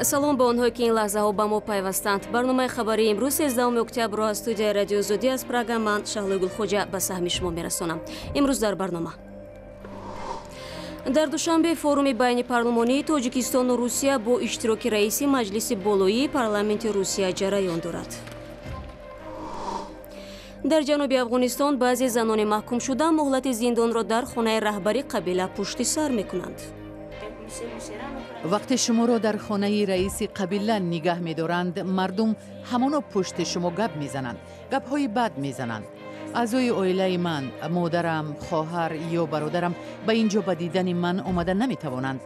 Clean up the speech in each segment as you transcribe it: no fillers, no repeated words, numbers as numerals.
Салом ба онҳое, ки ин лаҳзаҳо ба мо пайвастанд. Барномаи хабарии имрӯз, 13 октябрро, аз студияи Радиои Озодӣ аз Прага ман, Шаҳлои Гулхоҷа, ба саҳми шумо мерасонам. Имрӯз дар барнома: дар Душанбе форуми байнипарлумонии Тоҷикистону Русия бо иштироки раиси Маҷлиси болоии парламенти Русия ҷараён дорад. Дар ҷануби Афғонистон баъзе занони маҳкумшуда муҳлати зиндонро дар хонаи раҳбари қабила пушти сар мекунанд. Вақте шуморо дар хонаи раиси қабила нигаҳ медоранд, мардум ҳамоно пушти шумо гап мезананд, гапҳои бад мезананд. Аъзои оилаи ман, модарам, хоҳар ё бародарам ба ин ҷо ба дидани ман омада наметавонанд.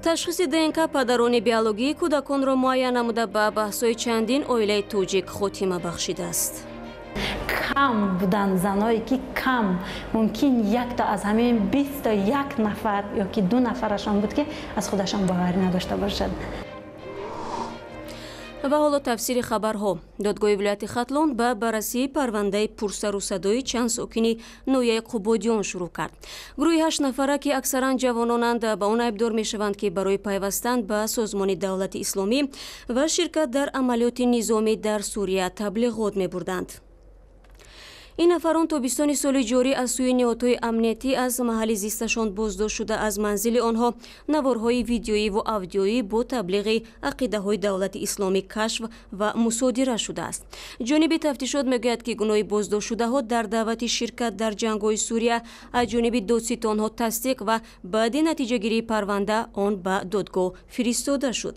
Ташхиси ДНК падарони биологии кӯдаконро муайян намуда, ба баҳсҳои чандин оилаи тоҷик хотима бахшидааст. Кам буданд заное, ки кам, мумкин якта аз ҳамин 20-та як нафар ё ки ду нафарашон буд, ки аз худашон боварӣ надошта бошад. Ва ҳоло тафсири хабарҳо. Додгоҳи вилояти Хатлон ба баррасии парвандаи пурсарусадои чанд сокини ноҳияи Қубодиён шурӯъ кард. Гурӯҳи ҳашт нафара, ки аксаран ҷавононанд, ба он айбдор мешаванд, ки барои пайвастан ба созмони Давлати Исломӣ ва ширкат дар амалиёти низомӣ дар Сурия таблиғот мебурданд. Ин нафарон тобистони соли ҷорӣ аз сӯи ниҳодҳои амниятӣ аз маҳалли зисташон боздошт шуда, аз манзили онҳо наворҳои видеоиву аудиоӣ бо таблиғи ақидаҳои Давлати Исломӣ кашф ва мусодира шудааст. Ҷониби тафтишот мегӯяд, ки гуноҳи боздоштшудаҳо дар даъвати ширкат дар ҷангҳои Сурия аз ҷониби додситонҳо тасдиқ ва баъди натиҷагирии парванда он ба додгоҳ фиристода шуд.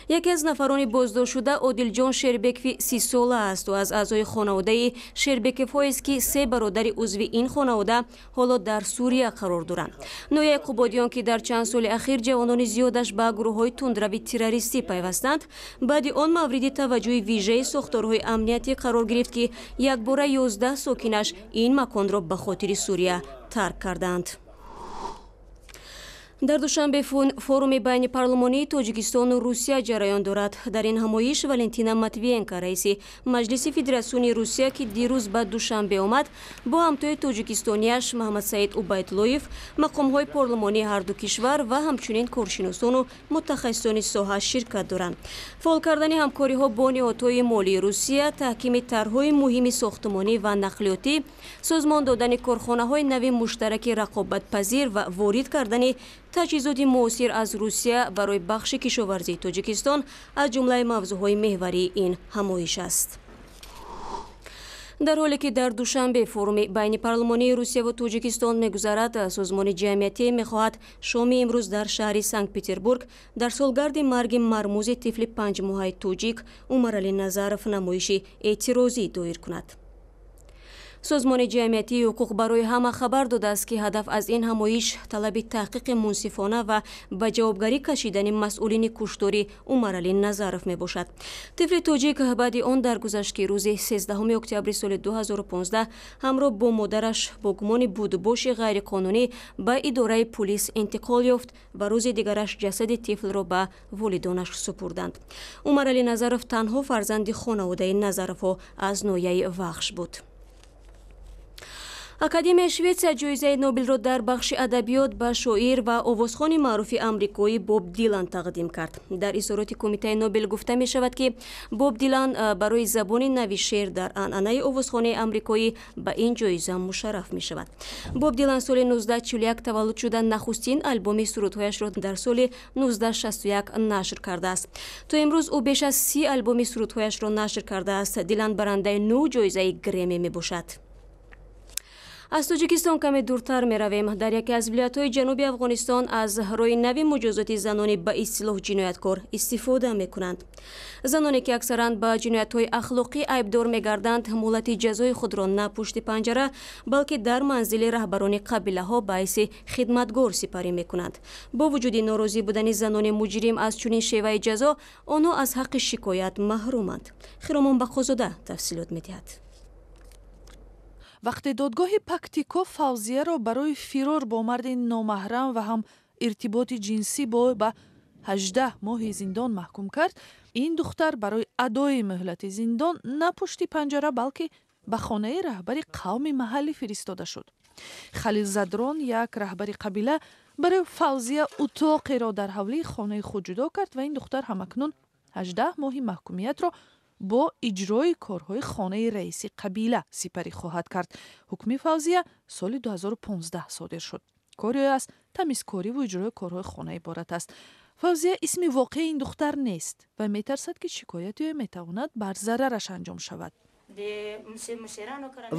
Яке аз нафарони боздоштшуда Одилҷон Шербекови 30-сола аст. Ӯ аз аъзои хонаводаи Шербековҳоест, ки се бародари узви ин хонавода ҳоло дар Сурия қарор доранд. Ноҳияи Қубодиён, ки дар чанд соли ахир ҷавонони зиёдаш ба гурӯҳҳои тундрави террористӣ пайвастанд, баъди он мавриди таваҷҷӯҳи вижаи сохторҳои амниятӣ қарор гирифт, ки якбора 11 сокинаш ин маконро ба хотири Сурия тарк карданд. Дар Душанбе форуми байнипарлумонии Тоҷикистону Русия ҷараён дорад. Дар ин ҳамоиш Валентина Матвиенко, раиси Маҷлиси Федератсиони Русия, ки дирӯз ба Душанбе омад, бо ҳамтои тоҷикистонияш Маҳамадсаид Убайдуллоев, мақомҳои парлумонии ҳарду кишвар ва ҳамчунин коршиносону мутахассисони соҳа ширкат доранд. Фаъол кардани ҳамкориҳо бо ниҳодҳои молии Русия, таҳкими тарҳҳои муҳими сохтмонӣ ва нақлиётӣ, созмон додани корхонаҳои нави муштараки рақобатпазир ва ворид кардани таҷҳизоти муосир аз Русия барои бахши кишоварзии Тоҷикистон аз ҷумлаи мавзӯъҳои меҳварии ин ҳамоиш аст. Дар ҳоле ки дар Душанбе форуми байнипарлумонии Русияву Тоҷикистон мегузарад, созмони ҷамъиятӣ мехоҳад шоми имрӯз дар шаҳри Санкт Петербург дар солгарди марги мармузи тифли 5-моҳаи тоҷик Умаралӣ Назаров намоиши эътирозӣ доир кунад. Созмони ҷамъиятии «Ҳуқуқ барои ҳама» хабар додааст, ки ҳадаф аз ин ҳамоиш талаби таҳқиқи мунсифона ва ба ҷавобгарӣ кашидани масъулини куштори Умаралӣ Назаров мебошад. Тифли тоҷик баъди он даргузашт, ки рӯзи 13 октябри соли 2015 ҳамроҳ бо модараш бо гумони будубоши ғайриқонунӣ ба идораи пулис интиқол ёфт ва рӯзи дигараш ҷасади тифлро ба волидонаш супурданд. Умаралӣ Назаров танҳо фарзанди хонаводаи Назаровҳо аз ноҳияи Вахш буд. Академияи Шветсия ҷоизаи Нобелро дар бахши адабиёт ба шоир ва овозхони маъруфи амрикоӣ Боб Дилан тақдим кард. Дар изҳороти Кумитаи Нобел гуфта мешавад, ки Боб Дилан барои забони нави шеър дар анъанаи овозхонии амрикоӣ ба ин ҷоиза мушарраф мешавад. Боб Дилан соли 1941 таваллуд шуда, нахустин албоми сурудҳояшро дар соли 1961 нашр кардааст. То имрӯз ӯ беш аз 30 албоми сурудҳояшро нашр кардааст. Дилан барандаи нӯ ҷоизаи Грэмми мебошад. Аз Тоҷикистон каме дуртар меравем. Дар яке аз вилоятҳои ҷануби Афғонистон аз роҳи нави муҷозоти занони ба истилоҳ ҷинояткор истифода мекунанд. Заноне, ки аксаран ба ҷиноятҳои ахлоқӣ айбдор мегарданд, муҳлати ҷазои худро на пушти панҷара, балки дар манзили раҳбарони қабилаҳо ба ҳайси хидматгор сипарӣ мекунанд. Бо вуҷуди норозӣ будани занони муҷрим аз чунин шеваи ҷазо, онҳо аз ҳаққи шикоят маҳруманд. Хиромон Бақозода тафсилот медиҳад. Вақте додгоҳи Пактико Фавзияро барои фирор бо марди номаҳрам ва ҳам иртиботи ҷинсӣ бо ӯ ба 18 моҳи зиндон маҳкум кард, ин духтар барои адои муҳлати зиндон на пушти панҷара, балки ба хонаи раҳбари қавми маҳаллӣ фиристода шуд. Халил Задрон, як раҳбари қабила, Барои Фавзия утоқеро дар ҳавлии хонаи худ ҷудо кард ва ин духтар ҳамакнун 18 моҳи маҳкумиятро бо иҷрои корҳои хонаи раиси қабила сипарӣ хоҳад кард. Ҳукми Фавзия соли 2015 содир шуд. Кори ӯ аз тамизкориву иҷрои корҳои хона иборат аст. Фавзия исми воқеии ин духтар нест ва метарсад, ки шикояти ӯ метавонад бар зарараш анҷом шавад.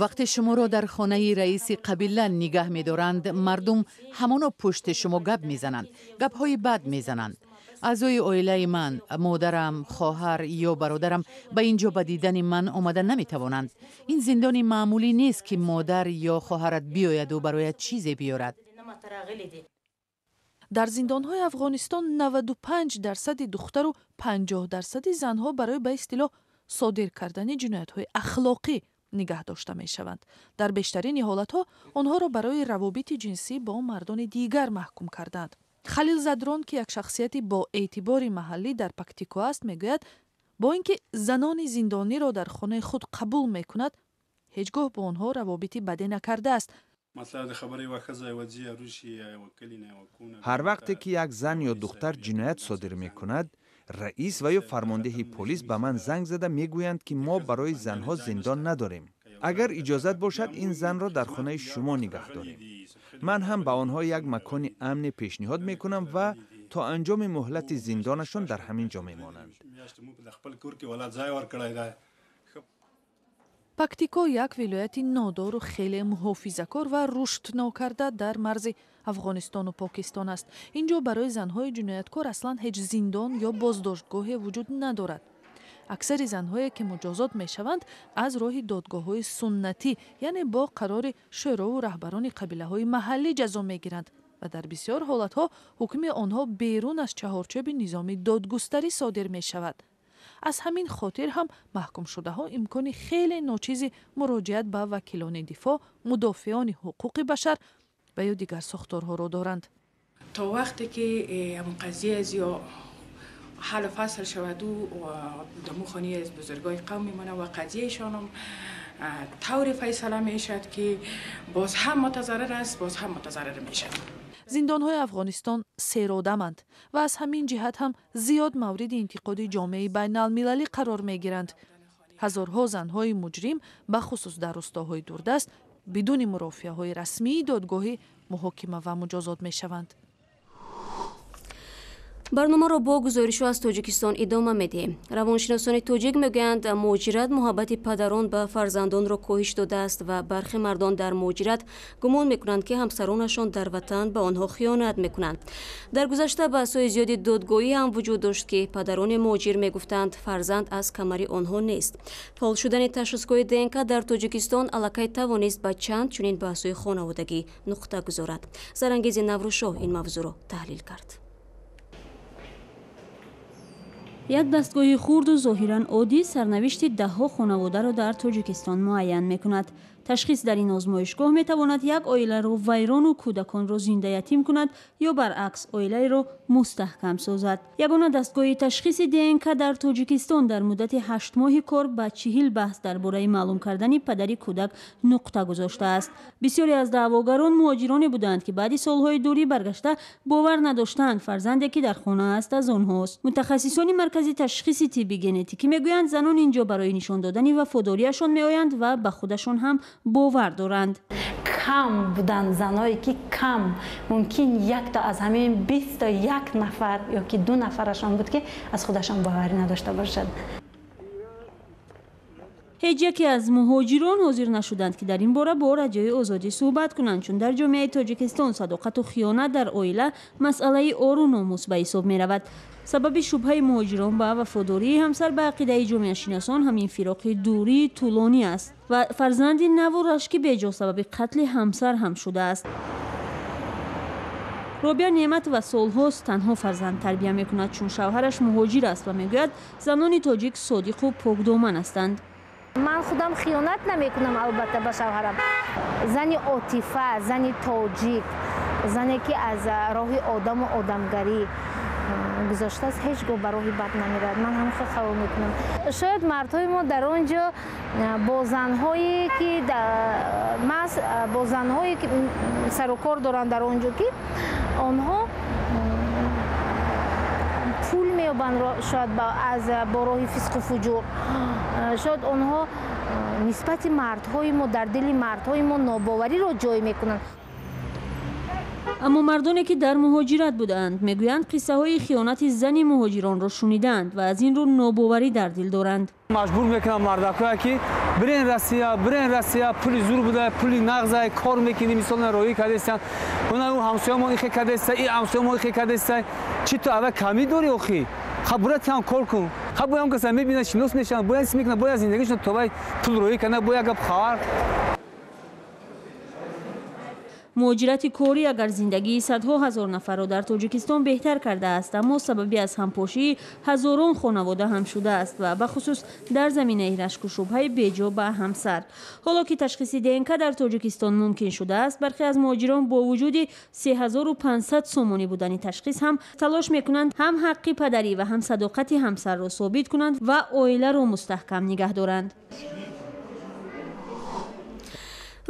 Вақте шуморо дар хонаи раиси қабила нигаҳ медоранд, мардум ҳамоно пушти шумо гап мезананд, гапҳои бад мезананд. Аъзои оилаи ман, модарам, хоҳар ё бародарам ба ин ҷо ба дидани ман омада наметавонанд. Ин зиндони маъмулӣ нест, ки модар ё хоҳарат биёяду бароят чизе биёрад. Дар зиндонҳои Афғонистон 95% духтару 50% занҳо барои ба истилоҳ содир кардани ҷиноятҳои ахлоқӣ нигаҳ дошта мешаванд. Дар бештарини ҳолатҳо онҳоро барои равобити ҷинсӣ бо мардони дигар маҳкум карданд. Халил Задрон, ки як шахсияти бо эътибори маҳаллӣ дар Пактико аст, мегӯяд, бо ин ки занони зиндониро дар хонаи худ қабул мекунад, ҳеҷ гоҳ бо онҳо равобити баде накардааст. Ҳар вақте ки як зан ё духтар ҷиноят содир мекунад, раис ва ё фармондеҳи полис ба ман занг зада мегӯянд, ки мо барои занҳо зиндон надорем. Агар иҷозат бошад, ин занро дар хонаи шумо нигаҳ дорем. Ман ҳам ба онҳо як макони амне пешниҳод мекунам ва то анҷоми муҳлати зиндонашон дар ҳамин ҷо мемонанд. Пактико як вилояти нодору хеле муҳофизакор ва рушднокарда дар марзи Афғонистону Покистон аст. Ин ҷо барои занҳои ҷинояткор аслан ҳеҷ зиндон ё боздоштгоҳе вуҷуд надорад. Аксари занҳое, ки муҷозот мешаванд, аз роҳи додгоҳҳои суннатӣ, яъне бо қарори шӯрову раҳбарони қабилаҳои маҳаллӣ ҷазо мегиранд ва дар бисёр ҳолатҳо ҳукми онҳо берун аз чаҳорчӯби низоми додгустарӣ содир мешавад. Аз ҳамин хотир ҳам маҳкумшудаҳо имкони хеле ночизи муроҷиат ба вакилони дифоъ, мудофиони ҳуқуқи башар ва ё дигар сохторҳоро доранд. То вақте ки қазия ё ҳалу фасл шаваду даму хони аз бузургои қавм мемонад ва қазияшонам тавре файсала мешавад, ки боз ҳам мутазаррар аст, боз ҳам мутазаррар мешавад. Зиндонҳои Афғонистон серодаманд ва аз ҳамин ҷиҳат ҳам зиёд мавриди интиқоди ҷомеаи байналмилалӣ қарор мегиранд. Ҳазорҳо занҳои муҷрим, бахусус дар рустоҳои дурдаст, бидуни мурофиаҳои расмии додгоҳӣ муҳокима ва муҷозот мешаванд. Барномаро бо гузоришҳо аз Тоҷикистон идома медиҳем. Равоншиносони тоҷик мегӯянд, муҳоҷират муҳаббати падарон ба фарзандонро коҳиш додааст ва бархе мардон дар муҳоҷират гумон мекунанд, ки ҳамсаронашон дар ватан ба онҳо хиёнат мекунанд. Дар гузашта баҳсҳои зиёди додгоҳӣ ҳам вуҷуд дошт, ки падарони муҳоҷир мегуфтанд, фарзанд аз камари онҳо нест. Фаъол шудани ташхисгоҳи ДНК дар Тоҷикистон аллакай тавонист ба чанд чунин баҳсҳои хонаводагӣ нуқта гузорад. Зарангези Наврӯзшоҳ ин мавзӯъро таҳлил кард. Як дастгоҳи хурду зоҳиран оддӣ сарнавишти даҳҳо хонаводаро дар Тоҷикистон муайян мекунад. Ташхис дар ин озмоишгоҳ метавонад як оиларо вайрону кӯдаконро зиндаятим кунад ё баръакс оилаеро мустаҳкам созад. Ягона дастгоҳи ташхиси ДНК дар Тоҷикистон дар муддати 8 моҳи кор ба 40 баҳс дар бораи маълум кардани падари кӯдак нуқта гузоштааст. Бисёре аз даъвогарон муҳоҷироне буданд, ки баъди солҳои дурӣ баргашта бовар надоштанд фарзанде, ки дар хона аст, аз онҳост. Мутахассисони маркази ташхиси тибби генетикӣ мегӯянд, занон инҷо барои нишон додани вафодориашон меоянд ва ба худашон ҳам бовар доранд. Кам буданд заное, ки кам, мумкин якта аз ҳамин 21 нафар ё ки 2 нафарашон буд, ки аз худашон боварӣ надошта бошад. Ҳеҷ яке аз муҳоҷирон ҳозир нашуданд, ки дар ин бора бо Радиои Озодӣ суҳбат кунанд, чун дар ҷомеаи Тоҷикистон садоқату хиёнат дар оила масъалаи ору номус ба ҳисоб меравад. Сабаби шубҳаи муҳоҷирон ба вафодории ҳамсар ба ақидаи ҷомеашиносон ҳамин фироқи дурии тӯлонӣ аст ва фарзанди наву рашки беҷо сабаби қатли ҳамсар ҳам шудааст. Робия Неъматова солҳост танҳо фарзанд тарбия мекунад, чун шавҳараш муҳоҷир аст ва мегӯяд, занони тоҷик содиқу покдоман ҳастанд. Ман худам хиёнат намекунам, албатта, ба шавҳарам. Зани отифа, зани тоҷик, зане ки аз роҳи одаму одамгарӣ гузоштааст, ҳеҷ гоҳ ба роҳи бад намеравад. Ман ҳам хел қабул мекунам. Шояд мардҳои мо дар он ҷо бо занҳое ки бо занҳое ки сарукор доранд дар он ҷо, ки Онҳо пул меёбанд, шояд аз бо роҳи фисқу фуҷур, шояд онҳо нисбати мардҳои мо, дар дили мардҳои мо нобовариро ҷой мекунанд. Аммо мардоне ки дар муҳоҷират будаанд, мегӯянд қиссаҳои хиёнати зани муҳоҷиронро шунидаанд ва аз ин рӯ нобоварӣ дар дил доранд. Маҷбур мекунам мардакое ки бирен Россия, бирен Россия, пули зур буда, пули нағза, кор мекунӣ, мисол роҳӣ кардестан, она ӯ ҳамсоямо ихе кардеста, и ҳамсоямо ихе кардеста, чӣ ту ава камӣ дорӣ охӣ? Хаб бура тиам кор кун. Хаб боям каса мебина, шинос мешаванд, бояд мекунад, бояд зиндагишон то вай пул роҳӣ кана, бояд гап хабар. Муҳоҷирати корӣ агар зиндагии садҳо ҳазор нафарро дар Тоҷикистон беҳтар кардааст, аммо сабаби аз ҳампошии ҳазорон хонавода ҳам шудааст ва бахусус дар заминаи рашку шубҳаи беҷо ба ҳамсар. Ҳоло ки ташхиси ДНК дар Тоҷикистон мумкин шудааст, бархе аз муҳоҷирон бо вуҷуди 3500 сомонӣ будани ташхис ҳам талош мекунанд ҳам ҳаққи падарӣ ва ҳам садоқати ҳамсарро собит кунанд ва оиларо мустаҳкам нигаҳ доранд.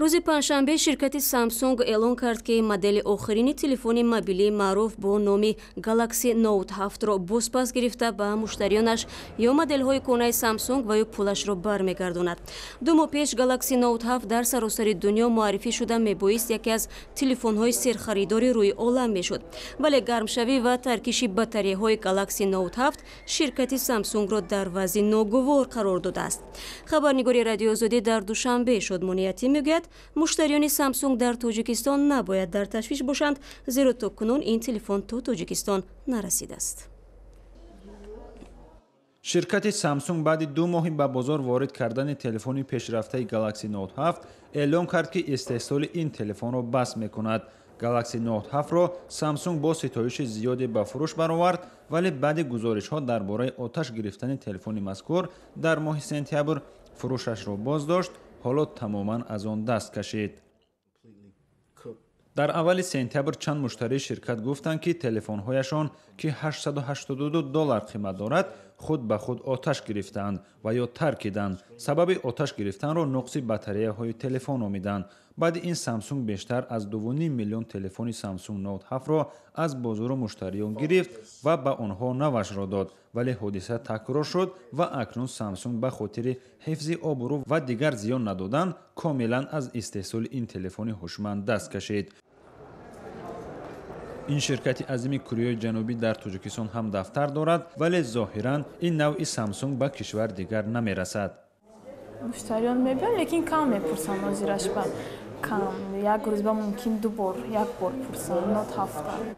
Рӯзи панҷшанбе ширкати Samsung эълон кард, ки модели охирини телефони мобилии маъруф бо номи Galaxy Note 7-ро бозпас гирифта ба муштариёнаш ё моделҳои кӯнаи Samsung ва ё пулашро бармегардонад. 2 моҳ пеш Galaxy Note 7 дар саросари дунё муаррифӣ шуда мебоист яке аз телефонҳои серхаридори рӯи олам мешуд. Вале гармшавӣ ва таркиши батареяҳои Galaxy Note 7 ширкати Samsung-ро дар вазъи ногувор қарор додааст. Хабарнигори Радиои Озодӣ дар Душанбе Шодмониятӣ мегӯяд, муштариёни Samsung дар Тоҷикистон набояд дар ташвиш бошанд, зеро то кунун ин телефон то Тоҷикистон нарасидааст. Ширкати Samsung баъди 2 моҳи ба бозор ворид кардани телефони пешрафтаи Galaxy Note 7 эълон кард, ки истеҳсоли ин телефонро бас мекунад. Galaxy Note 7-ро Samsung бо ситоиши зиёде ба фурӯш баровард, вале баъди гузоришҳо дар бораи оташ гирифтани телефони мазкур дар моҳи сентябр фурӯшашро боздошт, ҳоло тамоман аз он даст кашид. Дар аввали сентябр чанд муштарии ширкат гуфтанд, ки телефонҳояшон, ки $882 қимат дорад, худ ба худ оташ гирифтаанд ва ё таркиданд. Сабаби оташ гирифтанро нуқси батареяҳои телефон номиданд. Баъди ин Samsung бештар аз 2,5 миллион телефони Samsung Note 7-ро аз бозору муштариён гирифт ва ба онҳо навашро дод, вале ҳодиса такрор шуд ва акнун Samsung ба хотири ҳифзи обрӯ ва дигар зиён надодан комилан аз истеҳсоли ин телефони ҳушманд даст кашид. Ин ширкати азими Кореяи Ҷанубӣ дар Тоҷикистон ҳам дафтар дорад, вале зоҳиран ин навъи Samsung ба кишвар дигар намерасад. Муштариён мебиён, лекин кам мепурсанд, ҳозираш ба кам. Як рӯз ба мумкин 2 бор, 1 бор пурсанд, Note 7.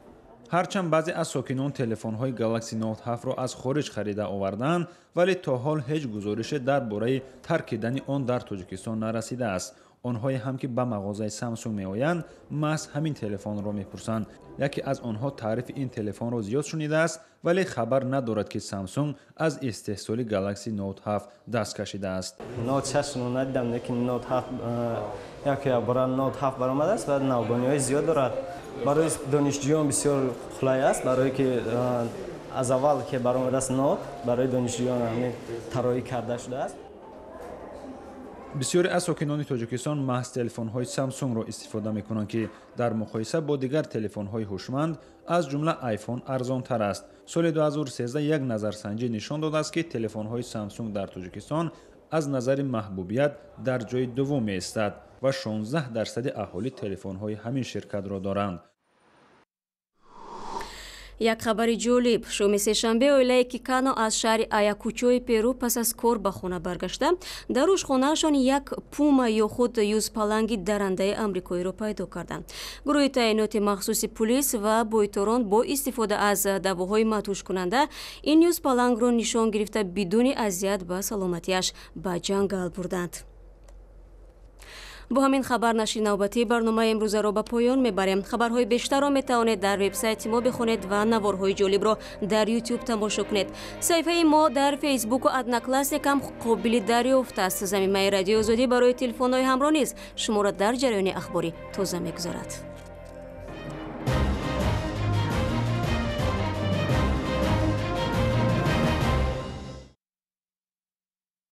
Ҳарчанд баъзе аз сокинон телефонҳои Galaxy Note 7-ро аз хориҷ харида овардаанд, вале то ҳол ҳеҷ гузорише дар бораи таркидани он дар Тоҷикистон нарасидааст. Онҳое ҳам ки ба мағозаи Samsung меоянд, маҳз ҳамин телефонро мепурсанд. Яке аз онҳо таърифи ин телефонро зиёд шунидааст, вале хабар надорад, ки Samsung аз истеҳсоли Galaxy Note 7 даст кашидааст. Note 6-ро надидам, лекин Note 7 яке бора Note 7 баромадааст ва навгониҳои зиёд дорад. Барои донишҷӯён бисёр қулай аст, барое ки аз аввал ки баромадааст Note барои донишҷӯён ҳамин тарроҳӣ карда шудааст. Бисёре аз сокинони Тоҷикистон маҳз телефонҳои Samsung-ро истифода мекунанд, ки дар муқоиса бо дигар телефонҳои ҳушманд, аз ҷумла iPhone, арзонтар аст. Соли 2013 як назарсанҷӣ нишон додааст, ки телефонҳои Samsung дар Тоҷикистон аз назари маҳбубият дар ҷои дуввум меистад ва 16% аҳолӣ телефонҳои ҳамин ширкатро доранд. Як хабари ҷолиб. Шоми сешанбе оилаи Кикано аз шаҳри Аякучои Перу пас аз кор ба хона баргашта, дар рӯшхонаашон як пума ё худ юзпаланги дарандаи амрикоиро пайдо карданд. Гурӯҳи таъиноти махсуси пулис ва бойторон бо истифода аз давоҳои мадҳушкунанда ин юзпалангро нишон гирифта бидуни азият ба саломатиаш ба ҷангал бурданд. Бо ҳамин хабар нашри навбатии барномаи имрӯзаро ба поён мебарем. Хабарҳои бештарро метавонед дар вебсайти мо бихонед ва наворҳои ҷолибро дар YouTube тамошо кунед. Саҳифаи мо дар Фейсбуку Одноклассник ҳам қобили дарёфт аст. Замимаи Радиои Озодӣ барои телефонҳои ҳамроҳ низ шуморо дар ҷараёни ахбори тоза мегузорад.